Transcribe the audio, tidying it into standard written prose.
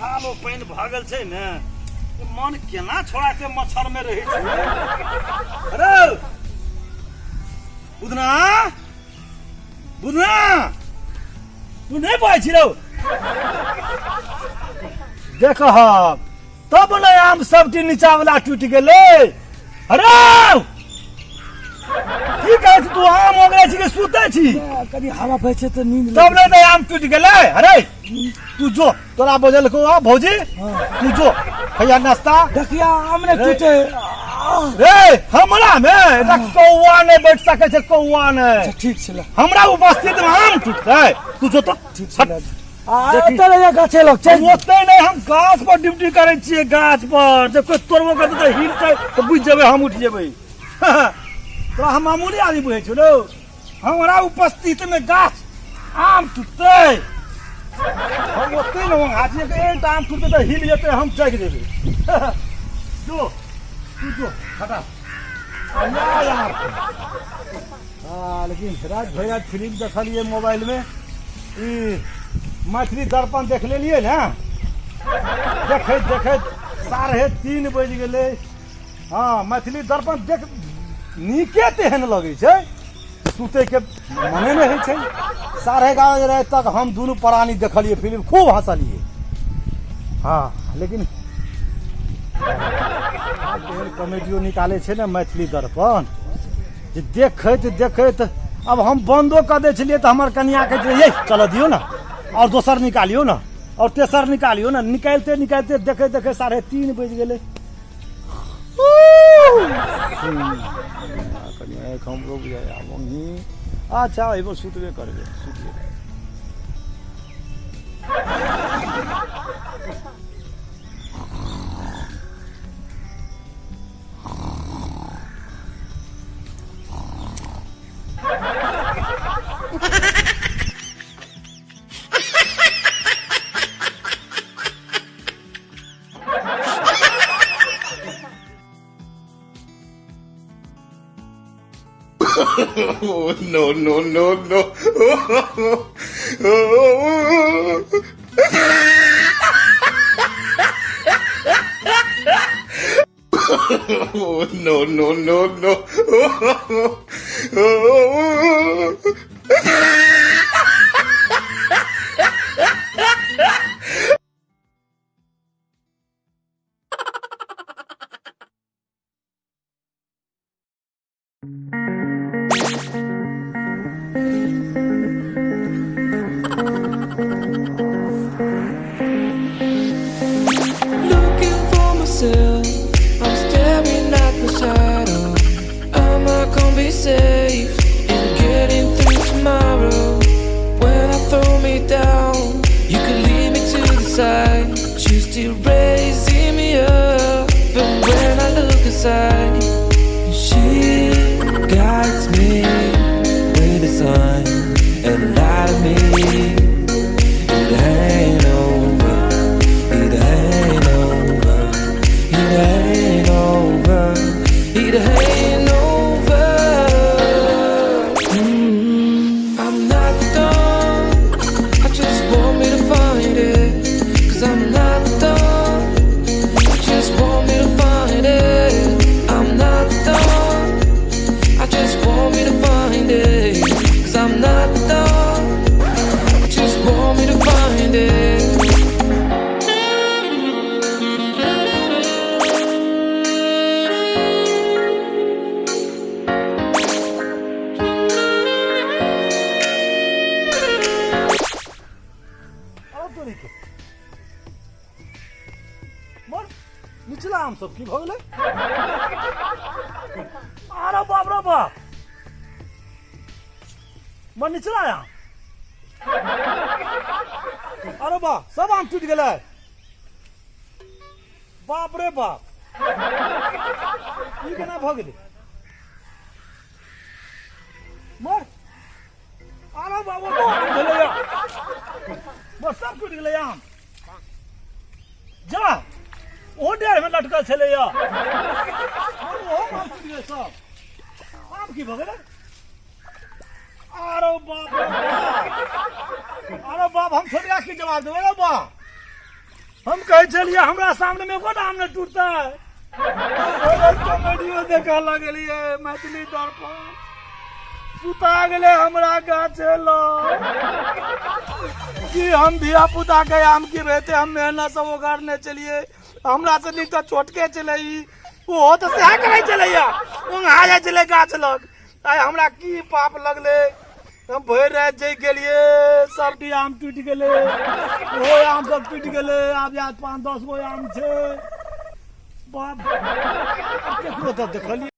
थालो पानि भऽ गेल छै ने, मन केना छोड़ा के मच्छर में रहै छै। अरे बुधना, बुधना, तू नहि बजै छी रौ? देख तब ने आम सबके नीचा वाला टूटि गेलै। अरे की कहै छी तू? आम ओगरै छी कि सुतै छी? कनि हवा बहै छै तऽ नींद। तब ने तऽ आम टूटि गेलै। अरे तू जो, तोरा बजलको आ भौजी, तू जो हैया नाश्ता। देखिया आम ने टूटे। रे हमरा मे एकटा कौआ नहि बैठ सकै छै, कौआ नहि। अच्छा, ठीक छै। हमरा उपस्थित मे आम टूटतै? तू जो तऽ। ठीक छै। एतऽ रहिया गाछे लग चल। ओतै नहि, हम गाछ पर ड्यूटी करै छियै, गाछ पर। जब कोइ तोड़बो करतै तऽ हिलतै तऽ बुझि जेबै, हम उठि जेबै। तोरा हम मामूली आदमी बुझै छियौ रौ? हमरा उपस्थित मे गाछ आम टूटतै? हम ओतै ने ओंघा छियै, एकटा आम टूटतै तऽ हिल जेतै, हम जागि जेबै। जो तू जो, हटा यार। लेकिन राति भरि राति फिल्म देखलियै मोबाइलमे, ई मैथिली दर्पण देख लेलियै ने, देखैत देखैत 3:30 बजि गेलै। हँ, मैथिली दर्पण देख नीके तेहन लगै छै, सुतैके मने नहि होइ छै। 11:30 बजे राति तक हम दुनू प्राणी देखलियै फिल्म, खूब हँसलियै। हँ, लेकिन तेहन कॉमेडियो निकालै छै ने मैथिली दर्पण जे देखैत देखैत अब हम बन्दो कऽ दै छलियै तऽ हमर कनिया कहै छलै, ये चलऽ दियौ ने, आओर दोसर निकालियौ ने, आओर तेसर निकालियौ ने। निकालिते निकालिते देखैत देखैत 3:30 बजि गेलै। कनि आँखि हमरो बुझाइ आब। अच्छा, एहिमे सुतबे करबै, सुतबे करबै। Oh, no, no, no, no. Oh, no, no, no, no. Looking for myself, I'm staring at my shadow. I'm not gonna be safe in getting through tomorrow. When I throw me down, you can leave me to the side. You still raising me up, and when I look inside, she guides me with a sign and light of me. It ain't over. It ain't over. It ain't over. It ain't over. I'm not done. I just want me to find it. Cause I'm not done. I just want me to find it. I'm not done. I just want me to find it. Cause I'm not done. I just want me to find it. आब तोरी के मर, निचला आम सब की भऽ गेलै? अरे बाप रे बाप, मर निचला आम, अरे बाप, सब आम टूटि गेलै। बाप रे बाप, ई केना भऽ गेलै? मर, अरे बाप, ओ तो आम भेलैया। मर, सब टूटि गेलै आम। जा, ओहो डेढ़ में लटकल छलैया, ओहो आम टूटि गेलै। सब आम की भऽ गेलै? अरे बाप रे बाप, अरे बाप, हम छोटिया की जवाब देबै? रे बाप, हम कहै छलियै हमरा सामने मे एकोटा आम नहि टूटतै। कॉमेडियो देखऽ लगलियै मैथिली दर्पण, सुता गेलै हमरा गाछे लग कि हम धिया पुता के आम की रहते, हम मेहनत से ओगारने छलियै। हमरा से नीक तऽ छोटके छलै ई, ओहो तऽ सएह करै छलैया, ओंघा जाइ छलै गाछ लग। आइ हमरा की पाप लगलै, हम भरि राति जगि गेलियै, सबटी आम टूटि गेलै, ओहो आम सब टूटि गेलै। आब जा 5-10 गो आम छै। बाप, केकरो तऽ देखलियै।